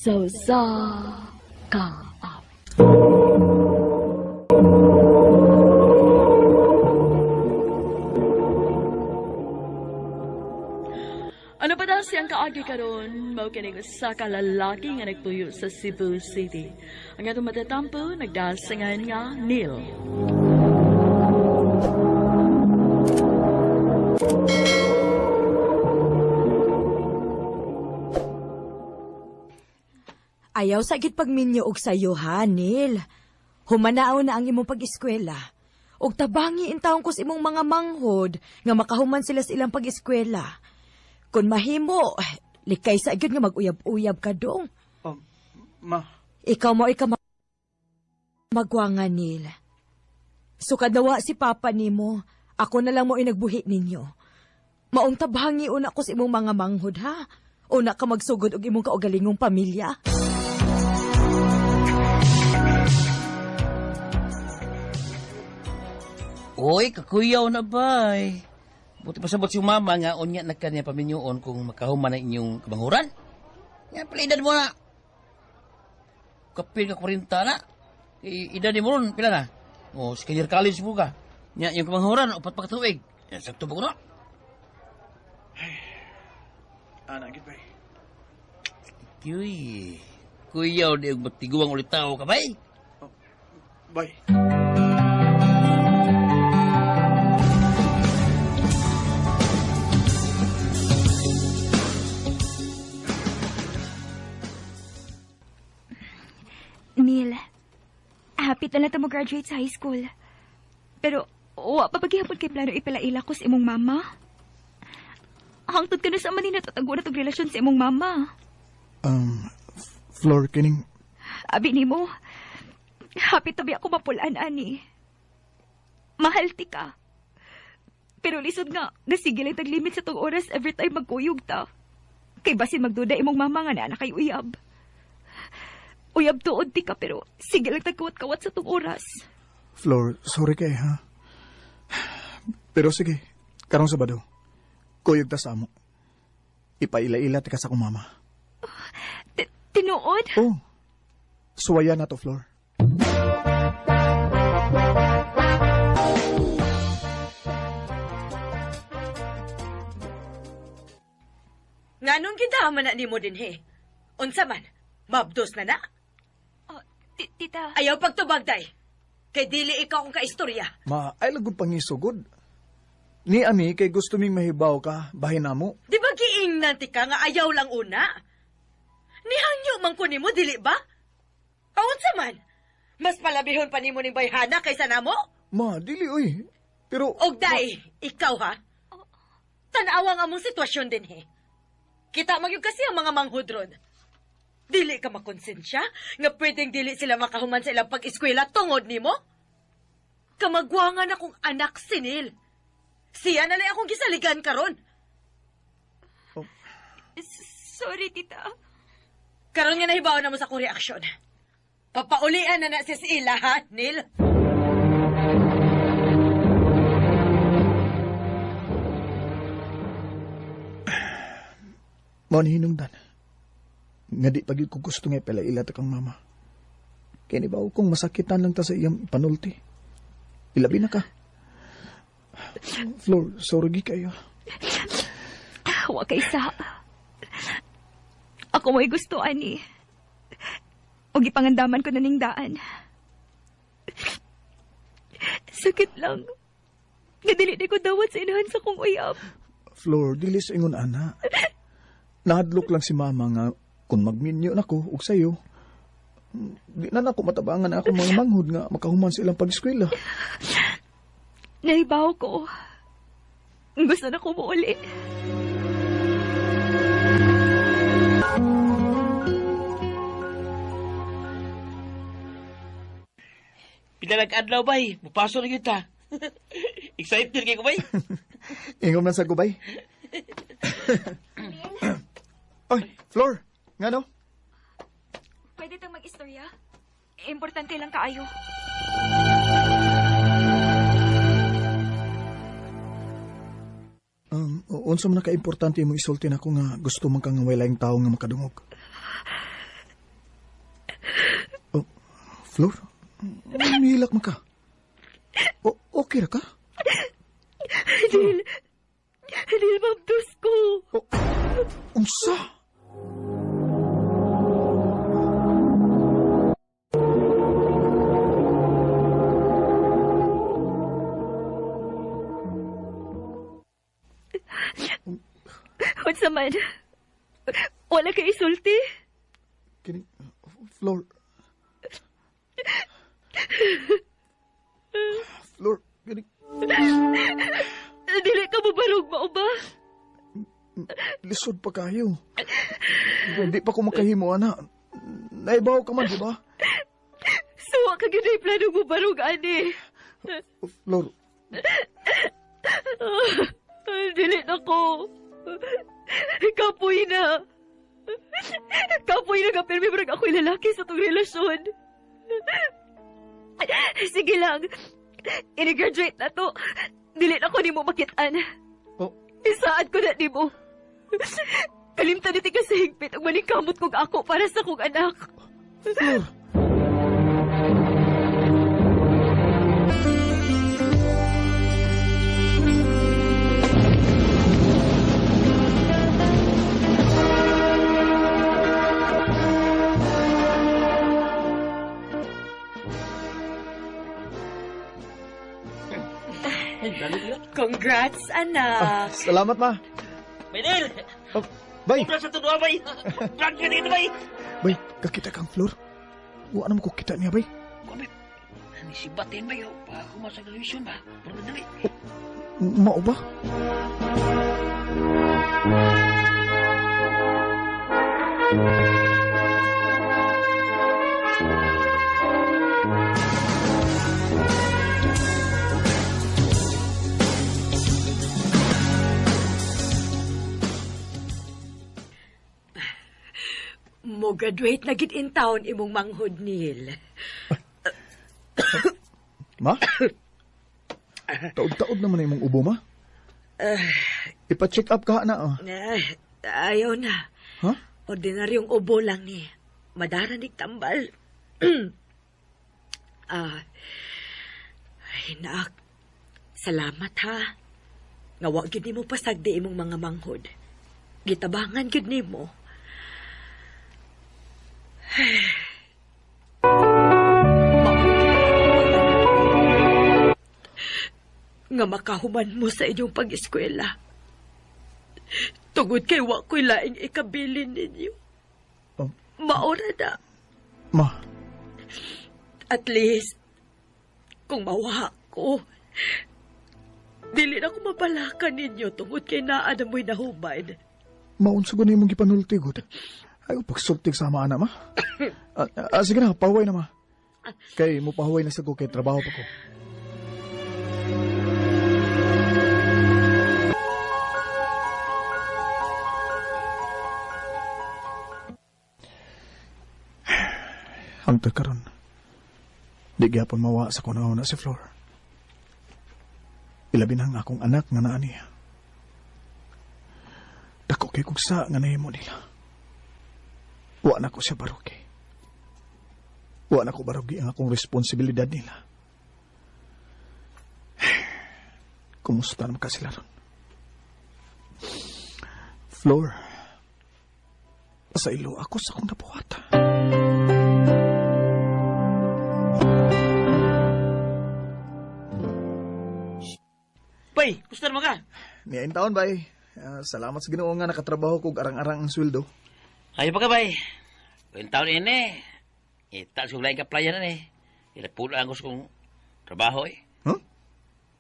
Sa usa ka awit. Ano pa daw siyang kaagi karon mao kining usa ka lalaki nga nagpuyo sa Cebu City. Ang atong matatampo nagdasangan nga Neil. Ayaw sa gid pagminyo og sayo ha, Neil. Humanao na ang imong pag-eskwela. Og tabangi intawon ko sa imong mga manghod nga makahuman sila sa ilang pag-eskwela. Kung mahimo, likay sa gyud nga mag-uyab-uyab ka dong. Ma, Ikaw mo ikaw magwanga, Neil. Sukad nawa si Papa nimo, ako na lang mo inagbuhi ninyo. Maong tabangi una ko sa imong mga manghod, ha? Una ka magsugod og imong kaugalingong pamilya. Uy, kakuyaw na bay. Buti pa sabot si mama nga unya na kanya paminyoon kung makahuman na inyong kabanghuran. Nga pala edad mo na. Kapil ka 40 na. Edad ni mo ron, pila na? O, second year college mo ka. Nya, yung kabanghuran, 4 pa katuig. Yan, sakto ba ko na? Ana, gid bay. Kuy, kuyaw di og matiguang ulit tao ka bay. Oh, bay. Neil, happy na lang mo graduate sa high school. Pero, wa pa paghihapon kay plano ipalaila ko sa imong mama. Hangtod ka na sa manin natatago na tong relasyon sa imong mama. Flor, kining... Abi nimo, happy tabi ako mapulaan, ani. Mahal ti ka. Pero lisod nga, nasigil ay taglimit sa tong oras every time magkuyog ta. Kay basin magduda imong mama nga naa na kay uyab. Uyab tuod ti ka pero sige lang tagkawat-kawat sa tong oras. Flor, sorry kay ha. Pero sige, karong Sabado, kuyog ta sa amo. Ipaila-ila ti ka sa akong mama. Tinuod? Oh, suwaya na to, Flor. Nganong gidaman na nimo dinhi? Unsa man? Mabdos na na? Oh, tita. Ayaw pagtubag, day. Kay dili ikaw akong kaistorya. Ma, ay lagod pangisugod. Ni ami, kay gusto ming mahibaw ka, bahin na mo. Di ba giingnan ti ka nga ayaw lang una? Nihangyo man ko nimo, dili ba? Aunsa man? Mas palabihon pa nimo ning bayhana kaysa namo? Ma, dili oy. Pero... Og day, ikaw ha? Tanawa nga mong sitwasyon din he. Kita magyud kasi ang mga manghudron. Dili ka makonsensya nga pwedeng dili sila makahuman sa ilang pag-eskwela tungod nimo? Kamagwangan akong anak si Neil. Siya na lang akong gisaligan karon. Oh. Sorry, tita. Karon nga nahibaw na mo sa akong reaksyon. Papaulian na na siya sa ila, ha, Neil? Mao ni hinungdan. Nga di pagid ko gusto nga ipalaila ta kang mama. Kaya ni ba kung masakitan lang ta sa iyang panulti. Ilabi na ka. Flor, sorry gi kayo. Wa kay sa. Ako mo'y gusto, ani. O gipangandaman ko na ning daan. Sakit lang. Nga dili di ko dawat sa inahan sa kong uyab. Flor, dili sa ingon ana. Nahadlok lang si mama nga kung magminyo nako og sayo, di na nako matabangan ang akong mga manghod nga makahuman sa ilang pag-eskwela. Nahibaw ko. Gusto na ko muuli. Pila nag-adlaw, bay. Mupaso na kita. Excited kay ko, bay. Ingom na sa gubay. Oy, Flor, ngano? Pwede tang mag-istorya? Importante lang kaayo. Unsa man ka-importante mo isulti nako nga gusto man kang walay tao nga makadungog. Flor, nihilak man ka. Okay ra ka? Neil, Neil, mabdos ko. Oh, unsa? Unsa man? Wala kay isulti? Kini, Flor. Flor, kini, Dili ka mo barog mao ba? Lisod pa kayo. Hindi pa ko makahimo, ana. Naibaw ka man, di ba? Suwa ka gyud ay plano mo barog, ani. Flor. Dili na ko. Kapoy na. Kapoy na ka, pero may barag ako'y lalaki sa tong relasyon. Sige lang. Ini-graduate na to. Dili na ko nimo makitaan. Oh. Isaad ko na nimo. Kalimtan ni ka sa higpit ang maningkamot kong ako para sa kong anak. Flor. Congrats, anak. Salamat, ma. Benel! Oh, bay. Congrats sa tuwa, bay! Graduate ito, bay! Bay, kakita kang Flor. Wa na mo ko kita niya, bay. Kami, ani si Batin, bay. Pa ako sa graduation ba? Pero madali. Mao ba? Mo graduate na gid in town imong manghod, Neil. Ma? Taod-taod naman na imong ubo, ma. Ipa-check up ka na, ah. Ayaw na. Ha? Ordinaryong ubo lang ni. Madaranig tambal. Ay, naak. Salamat, ha. Nga wa gyud nimo pasagdi imong mga manghod. Gitabangan gyud nimo. Nga makahuman mo sa inyong pag-eskwela. Tungod kay wa ko'y laing ikabilin ninyo. Oh. Maura na. Ma. At least, kung mawa ko, dili na ko mapalakan ninyo tungod kay naa na mo'y nahuman. Maunsa ko na imong gipanulti, gud. Ay, pagsultig sa ama, ana, ma. Sige na, pahuway na, ma. Kay mo pahuway na sa ko kay trabaho pa ko. Hangtod karon, di gyapon mawa sa kunaw na si Flor. Ilabi na ang akong anak nga naa niya. Dako kay kog sa nga nahimo nila. Wa na ko siya barugi. Wa na ko barugi ang akong responsibilidad nila. Kumusta naman ka sila ron? Flor, sa ilo ako sa akong nabuhat. Bay, gusto naman ka? Niyain taon, bay. Salamat sa Ginoo nga nakatrabaho kog arang-arang ang sweldo. Ayaw pa ka, bay. Tuwing taon ini. Itaas kong laing ka-playa na eh. Ilapulo ang gusto kong trabaho eh. Huh?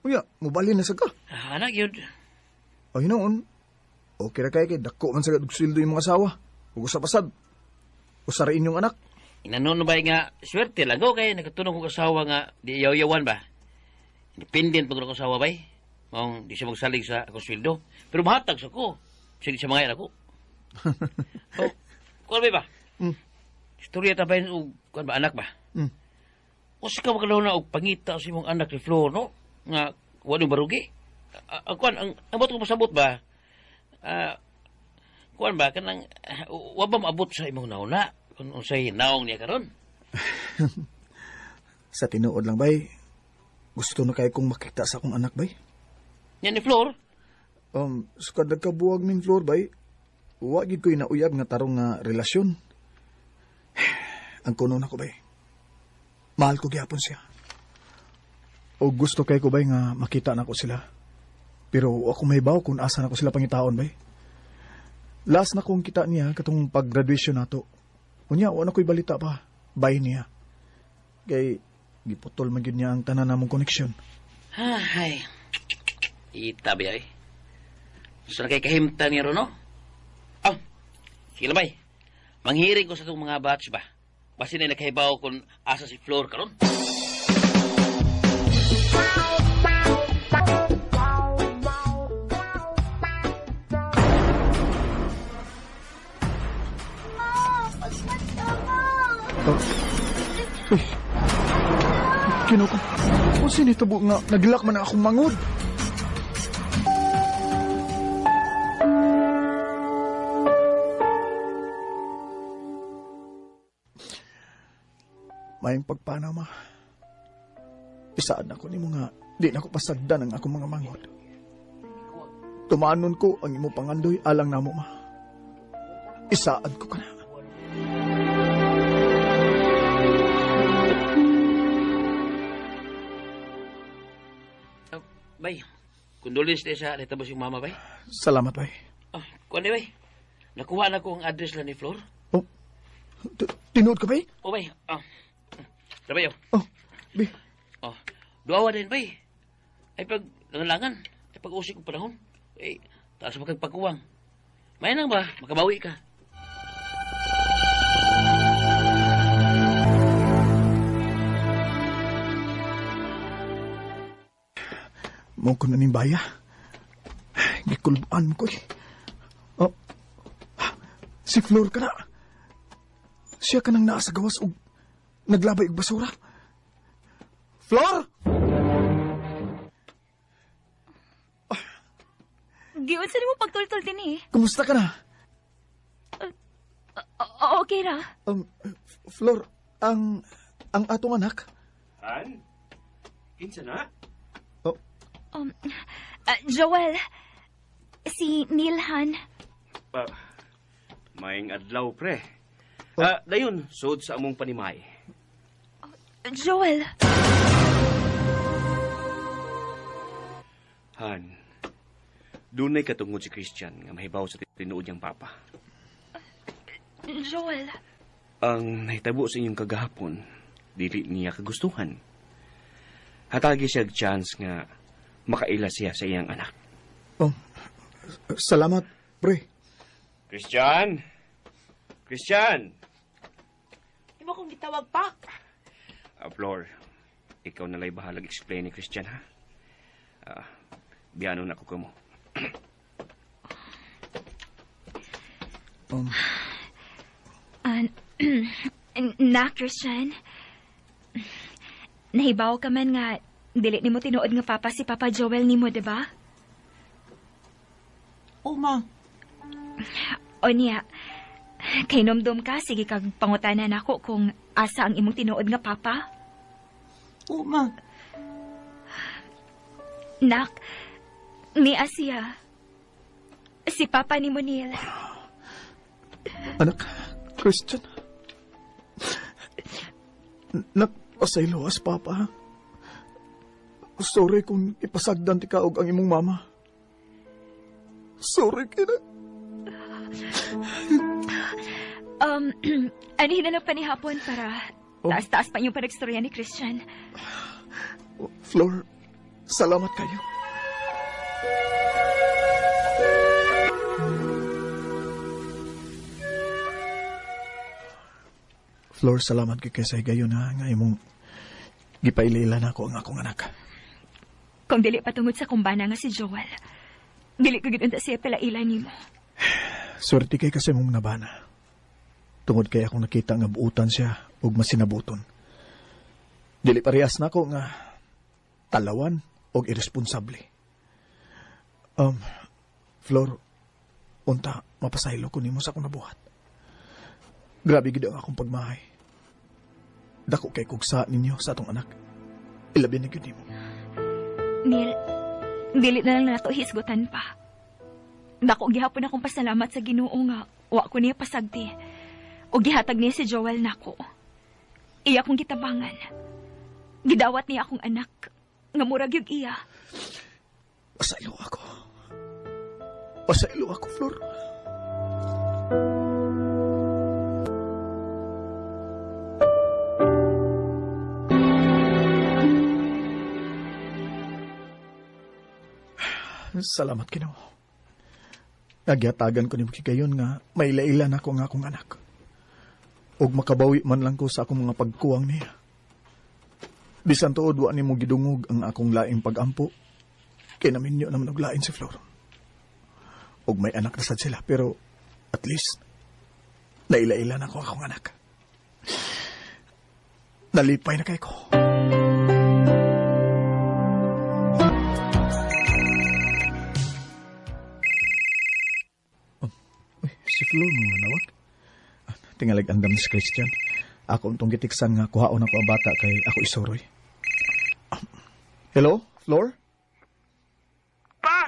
Uya, mubali na sa ka. Anak yun. Ay noon, okay ra kay kay dako man sa og sweldo yung mga asawa. Ug usa pasad. Usa ra inyong anak. Inanon ba nga, swerte lang ko kay nakatulong kong asawa nga di yaw-yawan ba. Independent pag akong asawa bay. Maong di siya magsalig sa akong sweldo. Pero mahatag sa ko. Sige siya mga ako. Oh, kuwan ba ba? Istorya ta ba yun, og kuwan ba, anak ba? Usa ka magkalaw na og pangita sa imong anak ni Flor, no? Nga, wala barugi. Kuwan, ang bato ko pasabot ba? Kuwan ba, kanang, wa ba maabot sa imong nauna? Kung unsay naong niya karon? Sa tinuod lang, bay, gusto na kayo kong makita sa akong anak, bay. Yan ni Flor? Sukad nagkabuwag min Flor, bay, wa gid ko'y nauyab nga tarong nga relasyon. Ang kuno na ko, bay. Mahal ko gyapon siya. O gusto kay ko, bay, nga makita na ko sila. Pero ako mahibaw kung asa na ko sila pangitaon, bay. Last na kong kita niya katong pag-graduation nato. Unya, wa na ko'y balita pa. Bay niya. Kay giputol man gyud niya ang tanan namong koneksyon. Ay. Ita ba ay? Gusto na kay kahimta niya ron, no? Ah, sige lang, bay. Manghiring ko sa itong mga batch ba? Basin na nakahibaw kung asa si Flor karon. Oh. Uy. Kinuko. O sinitabo nga, naglak man ang akong mangod. Mayong pagpanaw, ma. Isaan ako nimo nga, di na ko pasagdan ang akong mga mangod. Tumaanon ko ang imo pangandoy alang namo, ma. Isaad ko ka na. Bay, condolence na sa nitabo siyang mama, bay. Salamat, bay. Oh, kuan bay. Nakuha na ko ang address lang ni Flor. Oh, tinuod ka, bay? Oh, bay. Ah. Sabay, oh. Oh, bay. Oh, duawa din, bay. Ay pag langalangan, ay pag usik ko panahon. Ay, taas makagpagkuwang. May nang ba, makabawi ka. Mo ko na ning baya. Gikulbaan mo ko eh. Oh, si Flor ka na. Siya ka nang naa sa gawas og naglabay og basura. Flor! Giunsa nimo pagtultol din eh. Kumusta ka na? Okay ra. Flor, ang atong anak. Han? Kinsa na? Oh. Joel, si Neil Han. Maayong adlaw, pre. Dayon, suod sa among panimay. Joel. Han, dunay katungod si Christian nga mahibaw sa tinuod niyang papa. Joel. Ang nahitabo sa inyong kagahapon, dili niya kagustuhan. Hatagi siya og chance nga makaila siya sa iyang anak. Oh, salamat, pre. Christian! Christian! Imo kong gitawag pa. Flor, ikaw na lay bahalag explain ni Christian, ha? Biyano na ko kamo. Na, Christian. Nahibaw ka man nga, dili nimo tinuod nga papa si Papa Joel nimo, diba? O, ma. O niya, kay nomdom ka, sige kag pangutanan ako kung asa ang imong tinuod nga papa. O, ma. Nak, ni Asia. Si Papa ni Monil. Anak, Christian. Nagpasaylo as Papa. Sorry kung ipasagdan ti ka og ang imong mama. Sorry, kina. Anihin na lang pa ni hapon para taas-taas pa yung panagstorya ni Christian. Flor, salamat kayo. Flor, salamat kay sa higayon ha, nga imong gipailila na ako ang akong anak. Kung dili patungod sa kumbana nga si Joel, dili ko gid unta siya palaila nimo. Swerte kay kasi mong nabana. Tungod kay akong nakita nga buutan siya ug masinabuton. Dili parehas nako nga talawan og irresponsable. Flor, unta mapasaylo ko nimo sa akong nabuhat. Grabe gid ang akong pagmahay. Dako kay kugsa ninyo sa atong anak. Ilabi na gyud nimo. Neil, dili na lang nato hisgutan pa. Dako gihapon akong pasalamat sa Ginoo nga wa ko niya pasagdi. O gihatag niya si Joel nako. Iya kong gitabangan. Gidawat niya akong anak nga murag yung iya. Pasaylo ako. Pasaylo ako, Flor. Salamat, Ginoo. Nagyatagan ko nimo gayon nga maila-ila na ko nga akong anak. Ug makabawi man lang ko sa akong mga pagkuwang niya. Bisan tuod wa nimo gidungog ang akong laing pagampo. Kay naminyo naman og lain si Flor. Ug may anak na sad sila, pero at least naila-ila na ko akong anak. Nalipay na kay ko. Oh, uy, si Flor mga nawag. Tingalig andam si Christian. Ako untong gitiksan nga kuhaon ako ang bata kay ako isuroy. Hello, Flor? Pa,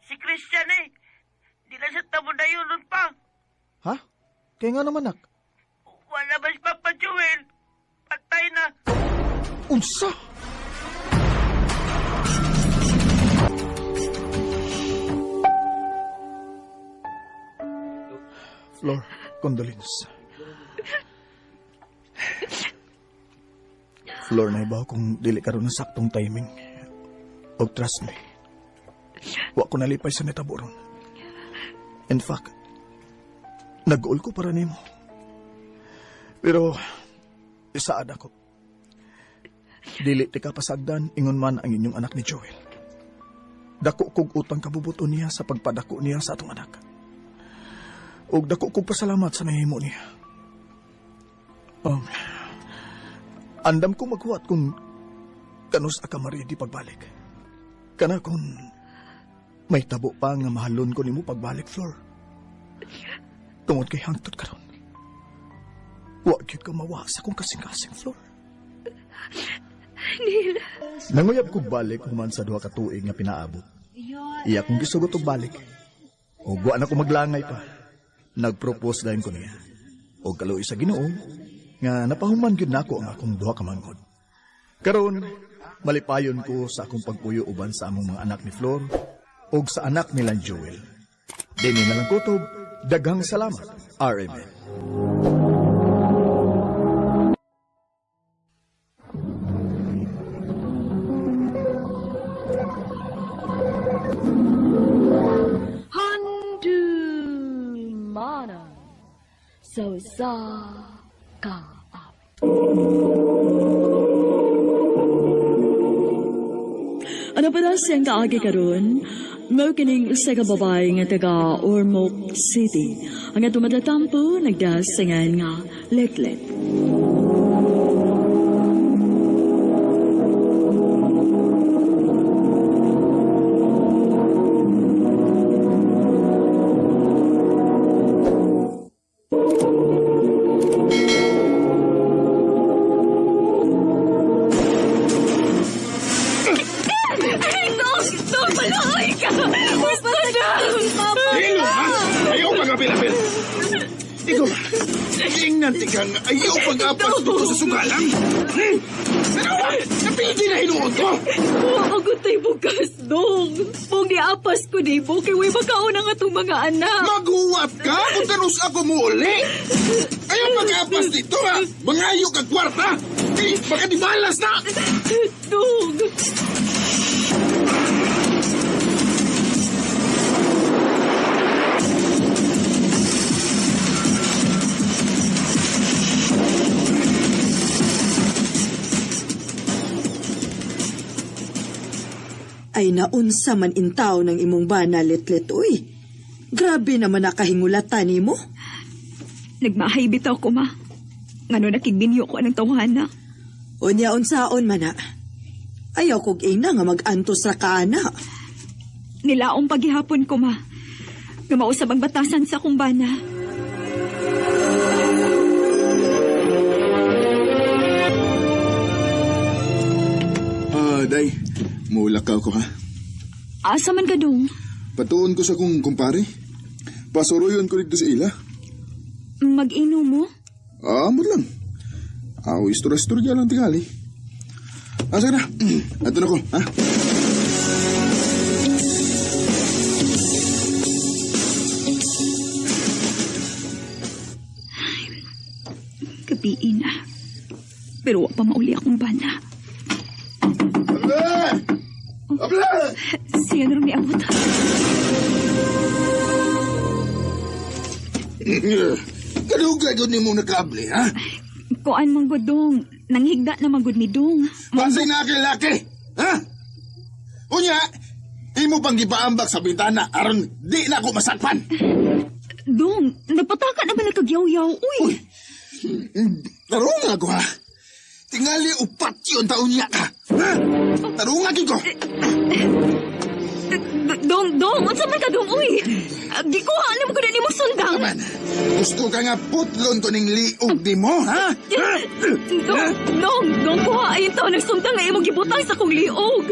si Christian eh. Di na siya tamo na yun nun pa. Ha? Kaya nga naman, nak. Wala ba si Papa Joel? Patay na. Unsa? Flor, condolence. Flor, naibaw kung dili karon ng saktong timing. Og trust me, wa ko nalipay sa nitabo ron. In fact, nag-uol ko para nimo. Pero, isaad ako. Dili ti ka pasagdan, ingon man ang inyong anak ni Joel. Dako kog utang kabubuto niya sa pagpadako niya sa atong anak. Og dako kog pasalamat sa nahimo niya. Andam ko maghuwat kung kanus ka maridi pagbalik. Kana kung may tabo pa nga mahalon ko nimo pagbalik, Flor. Tungod kay hangtod karon. Wa gyud ka mawa sa akong kasing-kasing, Flor. Neil. Nanguyab kog balik human sa duha ka tuig nga pinaabot. Iya kong gisugot og balik. Og wa na ko maglangay pa. Nagpropose dayon ko niya. Og kaluoy sa Ginoo nga napahuman gyud nako ang akong duha ka manghod. Karon malipayon ko sa akong pagpuyo uban sa among mga anak ni Flor og sa anak nila Joel. Dini na lang kutob, daghang salamat, RMN. Handumanan sa usa ka awit. Ano pa daw siyang kaagi karon? Mao kining usa ka babae nga taga Ormoc City. Ang atong matatampo nagdasingan nga Letlet. Hilo, ha? Ayaw magapil-apil. Ikaw ba? Tingnan, tigang, ayaw pag-apas dito sa sugalang. Ano ba? Napili na hinuon ko. Huwag tayo bukas, dong. Pong niapas ko di mo, kay way makauna nga itong mga anak. Maghuwat ka kung tanus ako mo uli. Ayaw pag-apas dito, ha? Mangayo kag kwarta. Kay, baka di balas na. Dong. Ay naunsa man intaw ng imong bana, Letlet, uy. Grabe naman nakahingulatan nimo. Nagmahay bitaw ko, ma. Ngano nakigbinyo ko anang tawhana. Unya unsaon man na. Ayaw kog ina nga mag-antos ra ka ana. Nilaong paghihapon ko, ma. Nga mausab ang batasan sa akong bana. Mulakaw ko ha. Asa man ka dong? Patuon ko sa kong kumpare. Pasuruyon ko dito sa ila. Mag-inom mo? Ah, mo lang. Aw, istura-isturya lang tingali. Ah, sige na. Ato na ko, ha? Gabiin na. Pero wa pa mauli akong bana. Able! Able! Siya na rin niabot. Kadugay ko ni mo nakable, ha? Kuan man gud dong. Nanghigda na man gud mi dong. Pasay na aking laki! Ha? Unya, imo pang gipaambak sa bintana aron di na ako masakpan. Dong, nagpataka na ba nagkagyaw-yaw? Uy! Tarunga ko ha. Tingali upat yun taon niya ka. Ha? Tarunga gyud ko. Dong, dong, unsa man ka dong, uy? Gikuha na mo ko na nimo sundang. Aman, gusto ka nga putlon ko ning liog di mo, ha? Ha? Dong, dong, dong, kuha ayon taon ng sundang nga imong gibutang sa kong liog.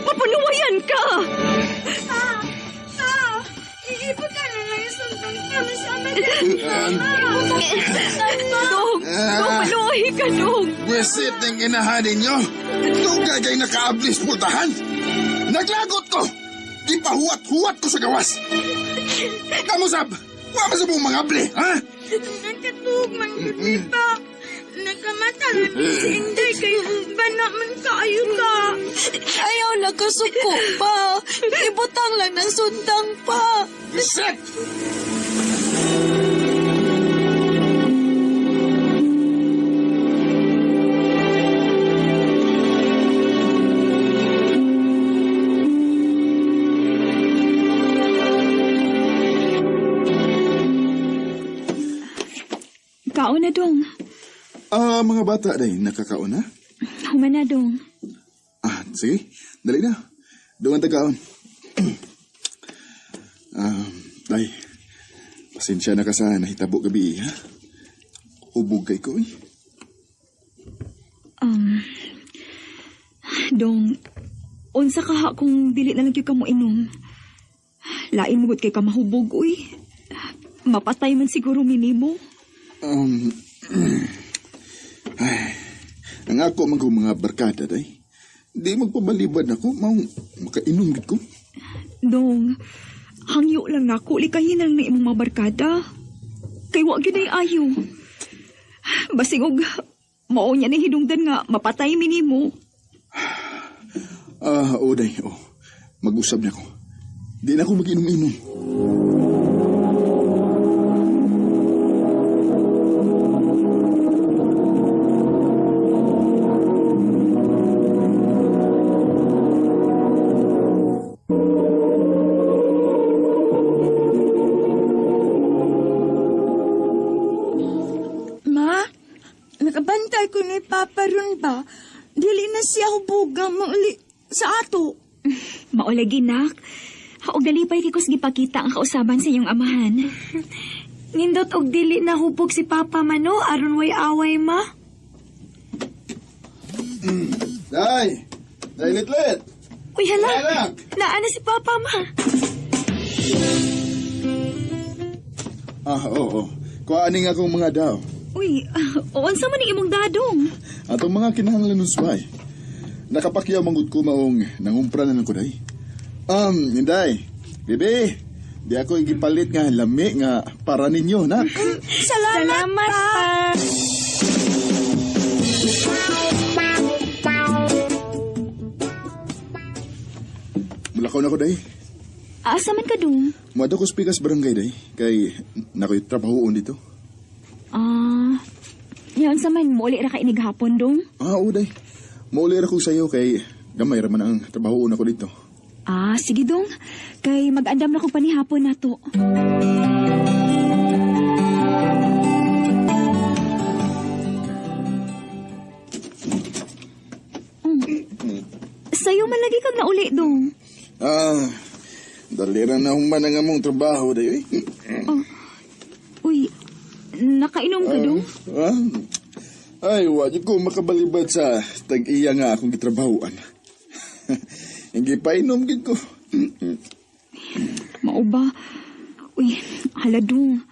Papanuwayan ka. Pa! Iipot ka na lang yung sundang para sa amin. Dong, dong, maluhi ka, dong. Wisit ng inahan ninyo. Dugay kay nakaablis pultahan. Naglagot ko. Gipahuwat-huwat ko sa gawas. Kamusab, wa man sa mong mga abli, ha? Nagkatuog man gud mi pa. Nagkamata na mi si Inday kay bana man kaayo ka. Ayaw lang kasuko pa. Ibutang lang ng sundang pa. Wisit! Kaon na, dong. Ah, mga bata day, nakakaon na? Human na, dong. Ah, sige. Dali na. Doon ang tagaon. Ah, day. Pasensya na ka sa nahitabo gabi, ha? Hubog kay ko, eh. Dong, unsa ka ha kung dili na lang gyud ka mo inom? Lain mo gud kay ka mahubog, uy. Mapatay man siguro minimo. Ay, ang ako man kong mga barkada, day. Di magpabalibad ako, maong makainom gid ko. Dong, hangyo lang nako, likayin na lang na imong mga barkada. Kay wa gyud ay ayo. Basig og mao niya ni hinungdan nga mapatay minimo. Ah, oo, day. Oh, mag-usab na ako. Di na ako mag-inom-inom. Ma, nakabantay ko ni Papa ron ba? Dili na siya hubuga mauli sa ato. Maulagi nak. Og dalipay kay kus gipakita ang kausaban sa iyong amahan. Nindot og dili na hubog si Papa mano aron way away ma. Day! Day, litlit! Uy hala. Anak! Naa na si Papa ma. Ah, oo, oo. Kuhaan nga akong mga daw. Uy, unsa man ning imong dadong? Atong mga kinahanglan ng subay. Nakapakyaw manggod ko maong nangumpra na lang ko day. Inday, bebe, di ako igipalit nga lami nga para ninyo, nak. Salamat, Salamat pa. pa. Mulakaw na ko day. Asa man ka dong? Muadto ko sa Pikas Barangay day kay nakoy trabahoon dito. Ah, yan sa man muli ra ka inig hapon dong. Ah, oo day. Mauli ra ko sayo kay gamay ra man ang trabahoon ako dito. Ah, sige dong. Kay mag-andam na ko panihapon nato. Oh. Sayo man lagi kag nauli dong. Ah, dali ra na human ang among trabaho day. Uy. Uy, nakainom ka dong? Ah, ay, wa jud ko makabalibad sa tag-iya nga akong gitrabahoan. Gipainom gid ko. Mao ba? Uy, hala dong.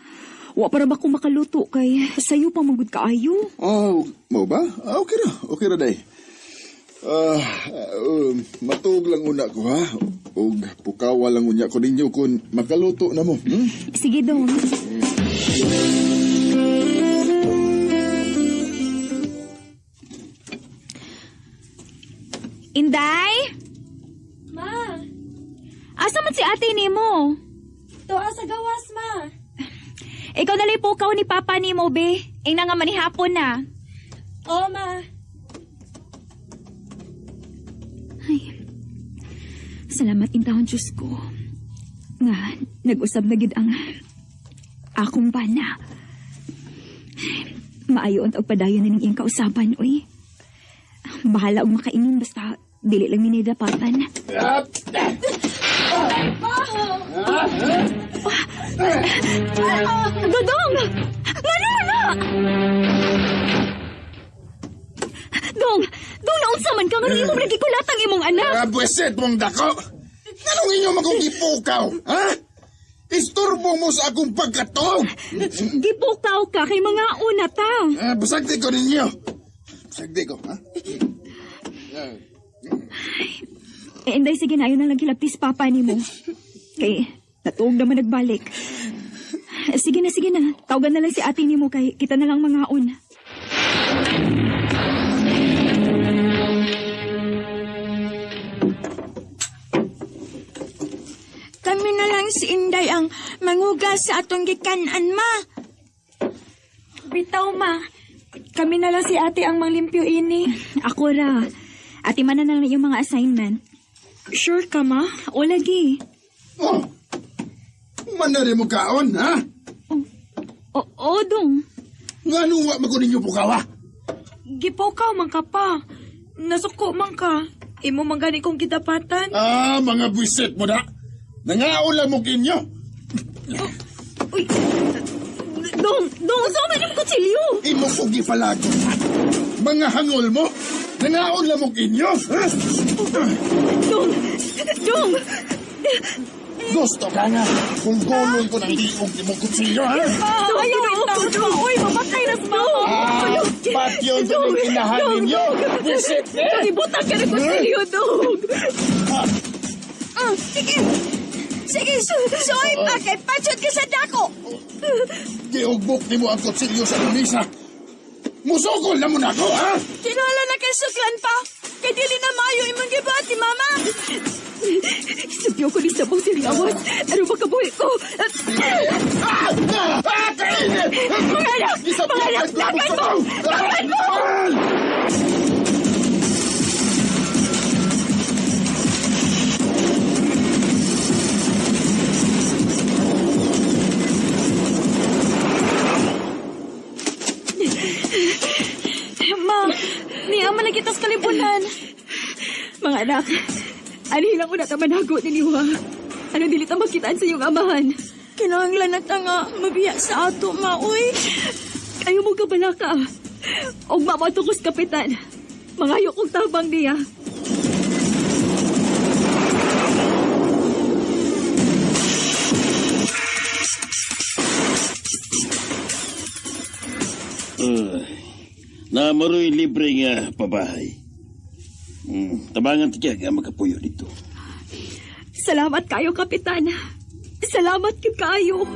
Wa para ba ko makaluto kay sayo pa magud kaayo. Oh, mao ba? Ah, okay ra. Okay ra day. Matuog lang una ko ha. Og pukawa lang unya ko ninyo kung makaluto na mo. Hmm? Sige dong. Inday? Ma, Asa man si ate nimo? tuwa sa gawas, ma. Ikaw nalay pukaw ni papa nimo, be. Ingna nga manihapon na. Oo, ma. Ay, salamat intahon Diyos ko. Nga, nag-usab na gid ang akong bana. Maayo ang padayon na ning iyang kausaban, uy. Bahala og makaingin basta dili lang minidapatan. Dodong! Ngano na? Dong! Dong, naunsa man ka? Ngano imo nagikulat ang imong anak? Ah, buwesit mong dako! Nganong inyo makong gipukaw? Ha? Isturbo mo sa akong pagkatog! Gipukaw ka kay mga una ta. Ah, basagdi ko ninyo. Basagdi ko, ha? Eh, Inday, sige na, ayaw na lang hilabtis papa nimo. Kay, natuog naman nagbalik. Sige na, sige na. Tawagan na lang si ate nimo kay kita na lang mangaon. Kami na lang si Inday ang mangugas sa atong gikan-an, ma. Bitaw, ma. Kami na lang si ate ang manglimpyo ini. Ako ra. Ate man na lang yung mga assignment. Sure ka, ma? O lagi. Oh! Manari mo kaon, ha? O, dong. Ngano wa man ko ninyo pukawa? Gipukaw man ka pa. Nasuko man ka. Imo man gani kong gidapatan. Ah, mga buwisit mo na. Nangaon lang mo kinyo. Uy. Dong, dong, saan man yung kutsilyo? Imo ko gipalagot. Mga hangol mo. Nangaon lang mo kinyo. Ha? Dong, dong. Gusto ka nga. Kung gulon ko ng liog imong kutsilyo, ha? Dong, Ayaw, ginoo ko, dong. Uy, mamatay na sa mama. Ah, patyon ko ng inahan ninyo. Buwisit, eh! Dong, ibutang ka ng kutsilyo, dong. Sige. Sige, suoy pa kay patsot ka sa dako. Giugbok nimo ang kutsilyo sa lamisa. Musukol na mo na ako, ha? Kinala na kay suklan pa. Kay dili na maayo imong gibuhat ni mama. Isipyo ko ni Sabong Siriawas. Ano ba kabuhi ko? Ah! Ah! Kainit! Mga anak! Mga anak! Takan mo! Takan mo! Ma, niya man na kita sa kalibunan. Mga anak, ano lang ko na manago ninyo, ha? Ano dili ta makitaan sa iyong amahan? Kinahanglan na ta nga mabiya sa ato, ma, uy. Ayaw mo kabala ka. Og mamatukos kapitan. Mangayo kong tabang niya. Namaroy libre nga pabahay. Tabangan ti nga makapuyo dito. Salamat kayo, Kapitan. Salamat kid kayo.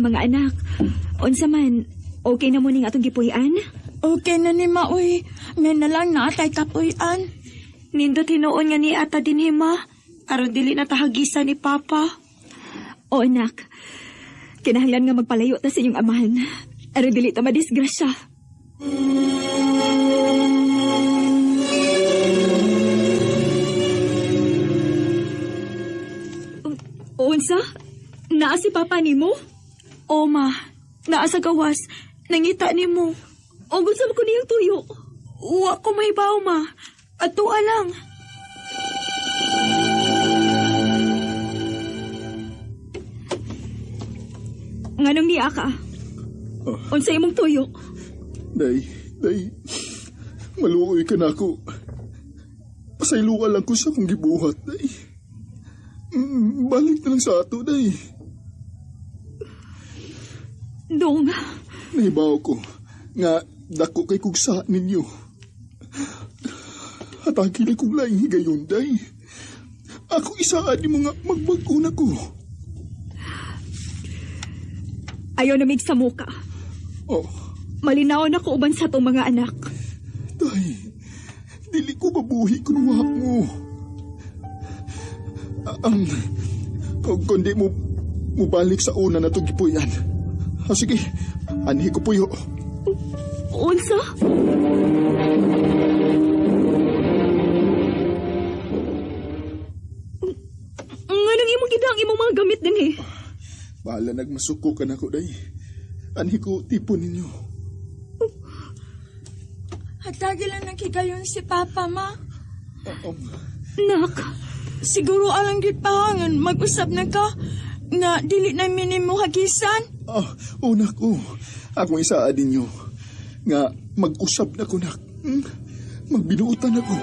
Mga anak, unsa man, okay na mo ning atong gipuy-an? Okay na ni ma, uy. Ngayon na lang naatay kapuy-an. Nindot hinuon nga ni ata din ma. Aron dili na tahagisan ni Papa. O anak, kinahanglan nga magpalayo ta sa inyong amahan. Aron dili ta madisgrasya. Unsa? Naa si Papa nimo? O ma, naa sa gawas. Nangita nimo. O unsa man ko niyang tuyo? Wa ko mahibaw ma. Atua lang. Nganong niya ka? Unsa imong tuyo? Day, day, maluoy ka na ako. Pasayloa lang ko sa akong gibuhat, day. Balik na lang sa ato, day. Dong. Nahibaw ko nga dako kay kugsa ninyo. Hatagi lang kong laing higayon, day. Ako isaad ni mo nga magbag-o na ko. Ayaw na mig sa muka. Oh. Malinaw na ko uban sa atong mga anak. Day, dili ko mabuhi kung wa mo. Kung di mo mubalik sa una na itong gipuyan. Ah, sige, anhi ko puyo. Unsa? Nganong imong gidang imong mga gamit din eh? Bahala nagmasuko ka na ko, day. Anhi ko tipon ninyo. Hatagi lang naghigayon si Papa, ma. Nak. Siguro alang gyud pahangan, mag-usap na ka na dili na minimo hagisan. Ah, oh, nak, oh. Akong isaad ninyo nga mag-usap na ko, nak. Magbinuutan ako.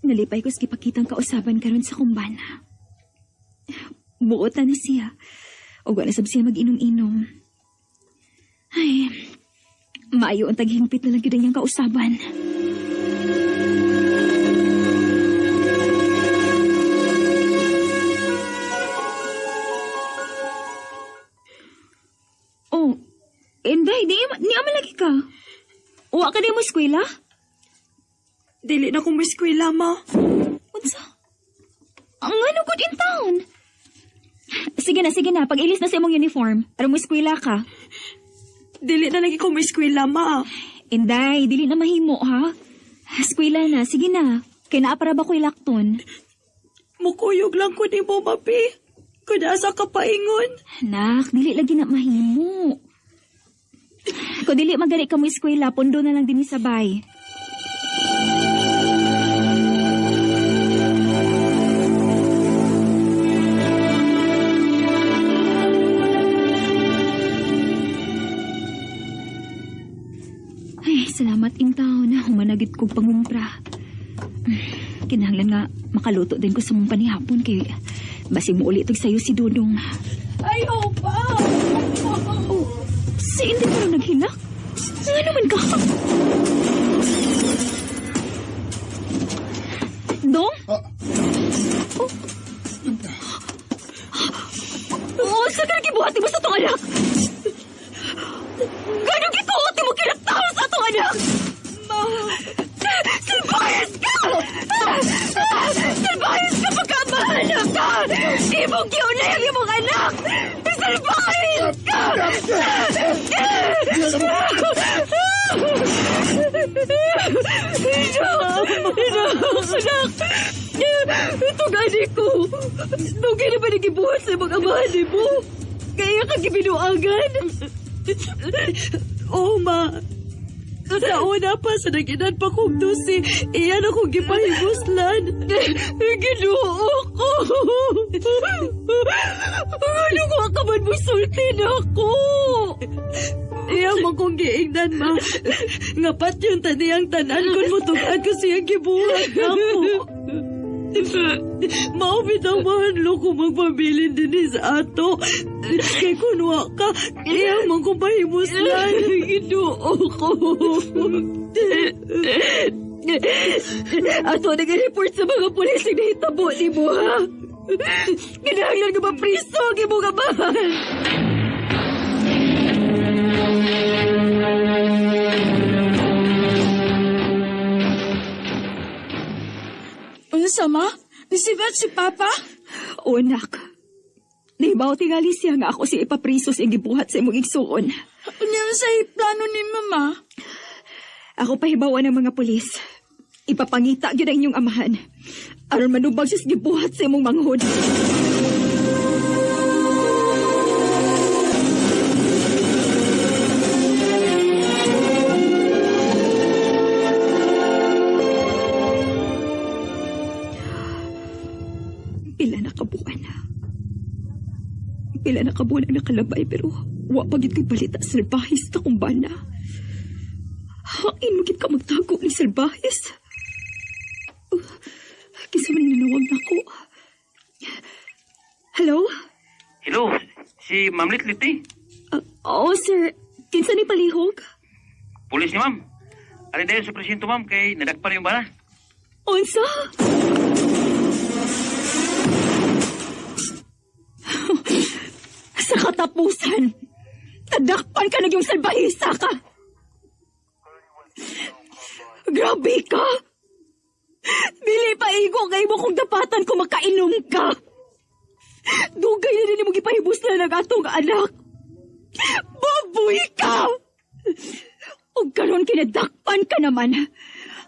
Nalipay ko sa gipakitang kausaban karon sa kumbana. Buot na ni siya. O wala sab siya mag-inom-inom. Ay, maayo ang taghimpit na lang gyud ang iyang kausaban. Oh, Inday, di niya malagi ka. Wa ka di mo eskwela? Dili na ko mo eskwela, ma. Unsa? Ang ano good in town? Sige na, sige na. Pag-ilis na sa imong uniform. Aron mo eskwela ka. Dili na lagi ko mo eskwela, ma. Inday, dili na mahimo, ha? Eskwela na, sige na. Kay naa para ba ko'y lakton? Mukuyog lang ko ni mo, mapi. Kung asa ka paingon. Nak, dili lagi na mahimo. Kung dili magari ka mo eskwela, pundo na lang din sabay. Ay, salamat ing taon na humanagit kong pangumpra. Kinahanglan nga makaluto din ko sa mong panihapon kay basig mo ulit sayo si Dudong. Ay, opa! Oh, si hindi ko rin naghilak. Nga naman ka? Dong? Ah. Oh. Oh, sa ka nagibuhat mo sa itong anak? Ganong gituot mo kinatao sa itong anak? Ma! Salbayas ka! Salbayas ka pagkamahala ka! Imong giunay ang imong anak! Salbayas ka! Anak! Anak! Ito gani ko! Dugay na ba nagibuhat sa imong amahan ni mo? Kaya ka gibinuangan? Oo, ma. Sa una pa, sa nag-edad pa kong 12, iyan akong gipahibuslan. Ginoo ko! Ano ko akaman mo sulti na ako? Iyang man kong giingnan, ma. Nga pat yung taniyang tanan kung mutugad ko siyang gibuhat ako. Mao bitaw mahanlo ko magpabilin din sa ato. Kay kunwa ka, iyang man kong pahimuslan. Ginoo ko. Ato nag-report sa mga pulis ang nahitabo ni mo, ha? Kinahanglan nga mapriso ang imong amahan. Unsa, ma? Nisibat si Papa? O, anak. Nahibaw tingali siya nga ako si ipapriso sa gibuhat sa imong igsuon. Unya sa plano ni Mama? Ako pahibawan ng mga pulis. Ipapangita gyud ang inyong amahan. Aron manubag siya sa gibuhat sa imong manghod. Pila na ka buwan ang nakalabay pero wa pa gid ko'y balita sa salbahis na kung bana. Hain mo gid ka magtago ni salbahis. Kisa man nanawag na ko. Hello? Hello, si Ma'am Litlit eh. Oo, sir. Kinsa ni palihog? Pulis ni ma'am. Ari dayon sa presinto ma'am kay nadakpan yung bana. Unsa? Sa katapusan, tadakpan ka na yung salbahisa ka! Grabe ka! Dili pa igo kay mo kung dapatan ko makainom ka! Dugay na din mo gipahibos na ng atong anak! Baboy ka! Ug karon kinadakpan ka naman!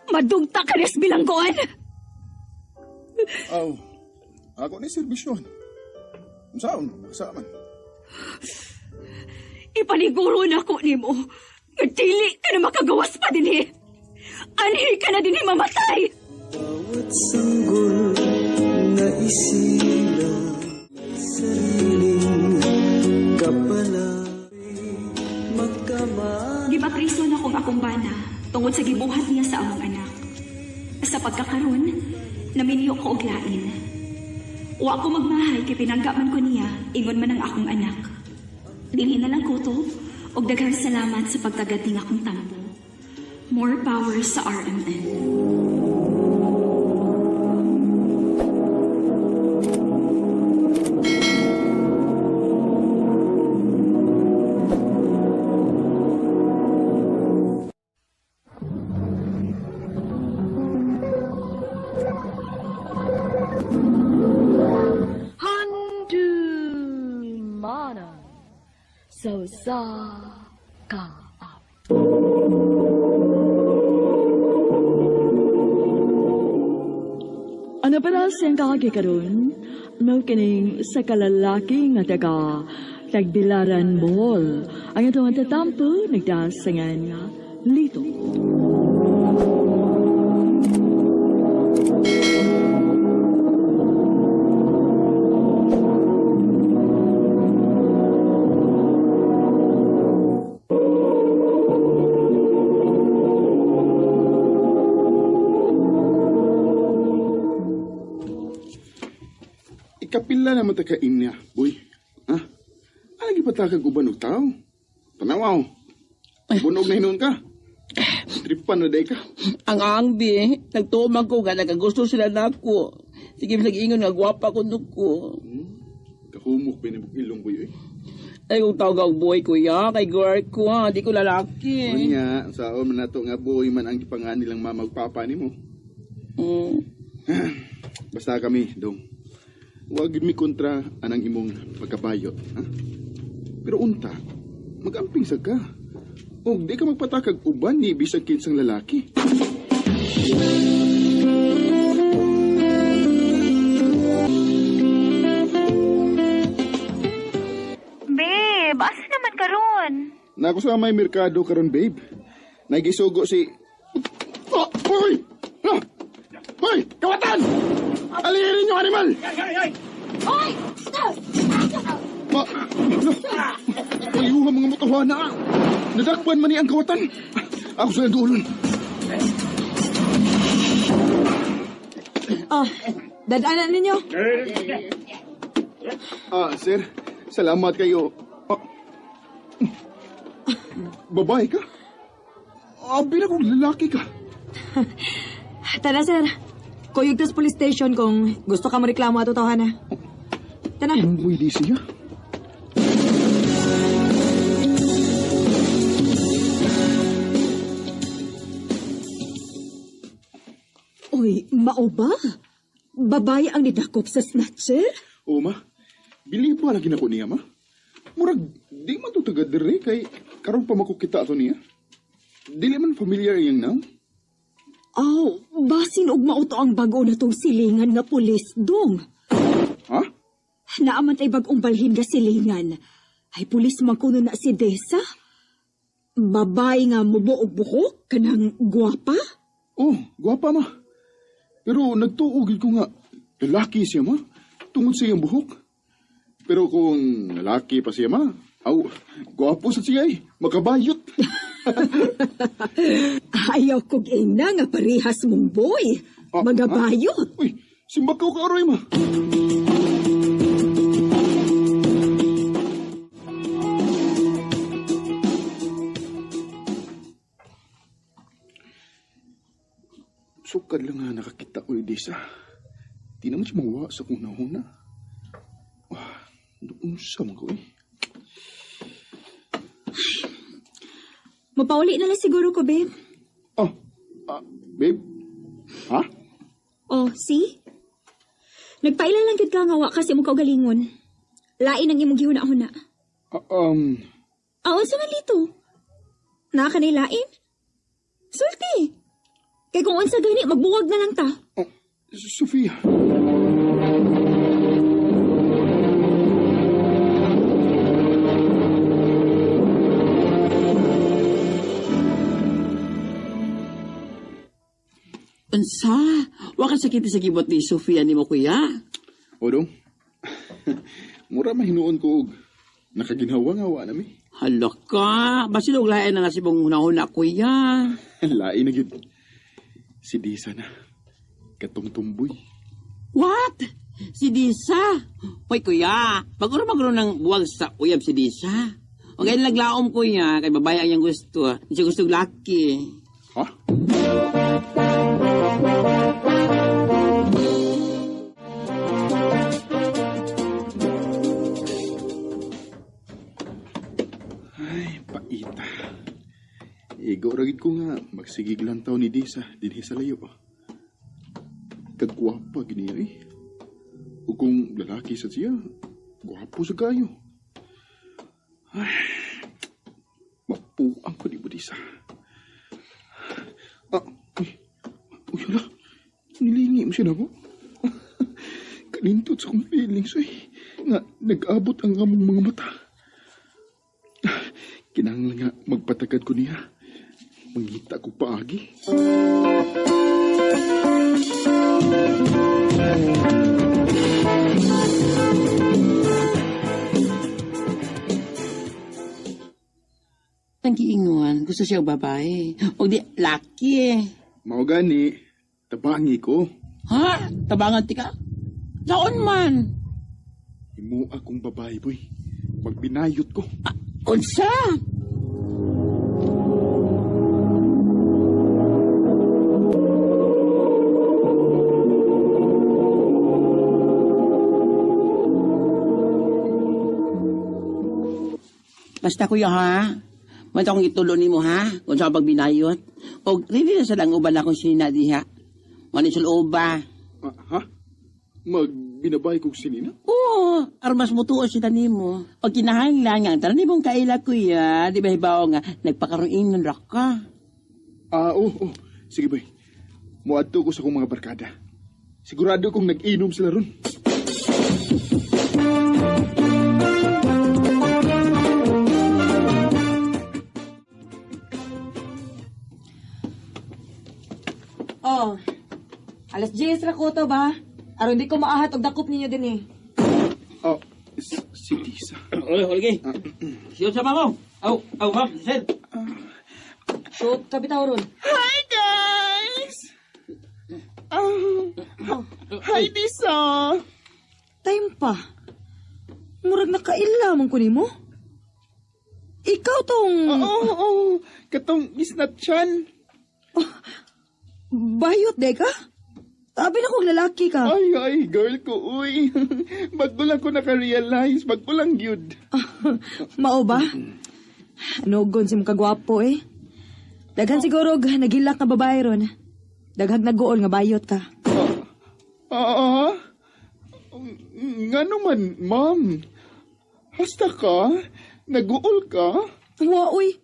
Madugta ka res bilanggoan! Aw, ako ni serbisyon. Unsaon, sa man. Ipaniguro na ko nimo. Nga dili ka na makagawas pa dinhi. Anhi ka na dinhi mamatay. Bawat sanggol na isila sariling kapala magkama Gipapriso na kong akong bana tungod sa gibuhat niya sa among anak. Sa pagkakaron, naminyo ko og lain. Wa ko magmahay kay pinangga man ko niya, ingon man ang akong anak. Dinhi na lang kutob, og daghang salamat sa pagtagat ning akong tambo. More power sa RMN. Handumanan sa usa ka awit. Ano pa siyang kaagi karon? Mao kining sa kalalaki nga taga Tagbilaran, Bohol. Ang atong tatampo nagdasangan nga Lito. Ikapila naman ta ka inya, boy. Ha? Ano gipatakag uban og tao? Tanawaw. Bunog na hinuon ka. Tripan na day ka. Ang angbi, nagtuman ko nga nagagusto sila nako. Sige, nag-ingon nga gwapa ko ko. Kahumok ba ni ilong boy eh. Ay, kung tawag ang boy kuya, kay girl ko ha, di ko lalaki. Unya, saon man nato nga boy man ang gipangan nilang mama ug papa nimo. Mm. Basta kami, dong. Wag mi kontra anang imong pagkabayot, ha? Pero unta, magamping sa ka. Og di ka magpatakag uban ni bisag kinsang lalaki. Babe, asa naman karon? Nako sa may merkado karon, babe. Nagisugo si Oh, hoy! Ah! Hoy, kawatan! Alihin yung animal! Oy! Ma, no. Ayuha mga motohana. Nadakpan man ni ang kawatan. Ako sa duolon. Ah, dadaanan ninyo. Ah, sir, salamat kayo. Ah, babae ka? Abi na kung lalaki ka. Tara, sir. Kuyog tas police station kung gusto ka mo reklamo ato tawhana. Tara. Pwede siya. Uy, mao ba? Babae ang nidakop sa snatcher? Oo, ma. Bilib pa lagi na ko niya, ma. Murag, di man to taga dire kay karon pa makukita ato niya. Dili man familiar iyang now. Aw, basin og mao to ang bag-o na tong silingan nga pulis, dong. Ha? Naaman tay bag-ong balhin nga silingan. Ay pulis man kuno na si Desa. Babae nga mubo og buhok, kanang gwapa. Oh, gwapa ma. Pero nagtuo gid ko nga lalaki siya ma. Tungod sa iyang buhok. Pero kung lalaki pa siya, ma, aw, gwapo sa siya eh. Makabayot. Ayaw kog ina nga parehas mong boy. Magabayot. Uy, simbak ko ka aroy, ma. Sukad lang nga nakakita ko, Edisa. Di naman siya mawa sa kong nahuna. Ah, doon sa mga ko eh. Mapauli na lang siguro ko, babe. Oh, babe? Ha? Oh, see? Nagpaila lang gid ka nga wa kasi imong kaugalingon. Lain ang imong gihuna-huna. Aon sa man dito? Naa ka na lain? Sulti! Kay kung unsa gani, magbuwag na lang ta. Oh, Sofia. Unsa? Wa ka sakit sa gibot ni Sofia nimo kuya? Odong. Mura mahinuon ko og nakaginhawa nga wa nami. Hala ka, basin og lain na nasibong hunahuna kuya. Lain na gyud. Si Disa na. Katong tumboy. What? Si Disa? Hoy kuya, baguro magro ng buwag sa uyab si Disa. O kaya naglaom kuya, kay babae ang iyang gusto. Hindi siya gusto laki. Ha? Ay, paita. Igo ra gid ko nga magsigig lang taw ni Disa dinhi sa layo. Kagwapa gini eh. O kung lalaki sa siya, gwapo sa kayo. Ay, mapuang ko di mo Disa. Ah, uy, uy, hala. Nilingi mo siya na ko. Kanintot sa kong feelings, uy. Nga, nag-abot ang among mga mata. Kinahanglan nga magpatagad ko niya. Mangita ko paagi. Ang giingon, gusto siya og babae. O di, laki eh. Mao gani, tabangi ko. Ha? Tabangan ti ka? Saon man? Imo akong babae, boy. Magbinayot ko. Ah, unsa? Basta kuya ha, Manta akong itulo nimo ha, kung sa pagbinayot. O ready na sa lang uban akong sinina diha. Mani sa uba. Ha? Magbinabay kong sinina? Oo, armas mo tuo sila nimo. O kinahanglan nga, tanan nimong kaila kuya, di ba hibaw nga, nagpakaroon ng rock ka. Ah, oo, oo. Sige boy, muadto ko sa kong mga barkada. Sigurado kong nag-inom sila ron. Oh, alas 10 ra ko to ba? Aron di ko maahat og dakop ninyo din eh. Oh, si Tisa. Oy, holgi. Siyon sa mamo. Aw, aw, ma'am, sir. So, kabitaw ron. Hi, guys! Hi, Tisa! Time pa. Murag nakaila man ko nimo. Ikaw tong... Oo, oo. Katong isnatchan. Oh, bayot, de ka? Sabi na kong lalaki ka. Ay, ay, girl ko, uy. Bago lang ko naka-realize. Bago lang yun. Mao ba? Nugon si mong kagwapo eh. Daghan siguro nagilak nga babae ron. Daghag naguol nga bayot ka. Nga naman, ma'am. Hasta ka? Naguol ka? Wa, uy.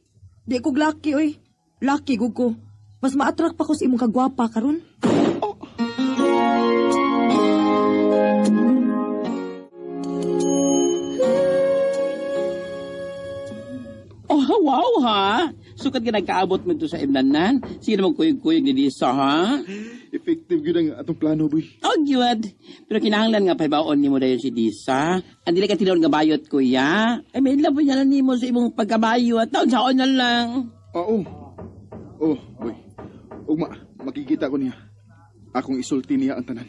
Di ko laki, uy. Laki, gug ko. Mas ma-attract pa ko sa imong kagwapa karon. Oh. Oh, wow, ha? Sukat ka nagkaabot mo ito sa imnanan. Sige na magkuyog-kuyog ni Lisa, ha? If Effective gyud ang atong plano, boy. Oh, gyud. Pero kinahanglan nga pahibaon nimo dayon si Disa. Ang dili ka tinuod nga bayot, kuya. Ay, may love niya lang nimo sa imong pagkabayo at taon saon na lang. Oo. Oh, boy. Ugma, makikita ko niya. Akong isulti niya ang tanan.